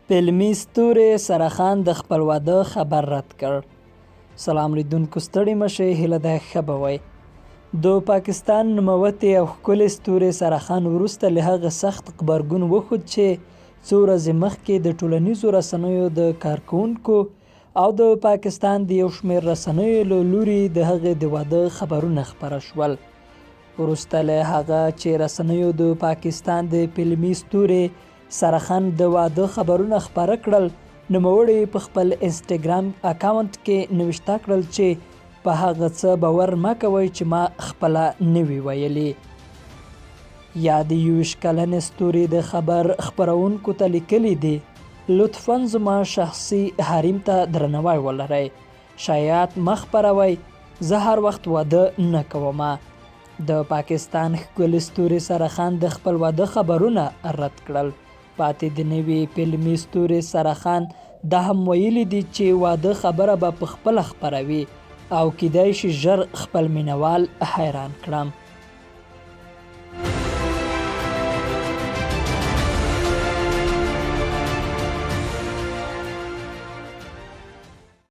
فلمي ستورې سره خان د خپل واده خبر رد کړ. سلام لیدونکو، ستړي مه شئ، هیله ده ښه به وئ. د پاکستان نوموتې او ښکلې ستورې سره خان وروسته له هغه سخت غبرګون وښود چې څو ورځې مخکې د ټولنیزو رسنیو د کارکوونکو او د پاکستان د یو شمېر رسنیو له لوري د هغې د واده خبرونه خپره شول. وروسته له هغه چې رسنیو د پاکستان د فلمي ستورې سره خان د واده خبرونه خپاره کړل، نوموړي په خپل انسټاګرام اکاونټ کې نوشته کړل چې په هغه څه باور مه کوئ چې ما خپله نه وي ویلي. یادې 21 کلنې ستوري د خبر خپرونکو ته لیکلي دي: لطفاً زما شخصي حریم ته درناوی ولرئ، شایعات مه خپروئ، زه هر وخت واده نه کوم. د پاکستان ښکلې ستورې سره خان د خپل واده خبرونه رد کړل. پاتې د نوي فلمي ستورې سره خان دا هم ویلي دي چې واده خبره به په خپله خپروي او کیدای شي ژر خپل مینوال حیران کړم.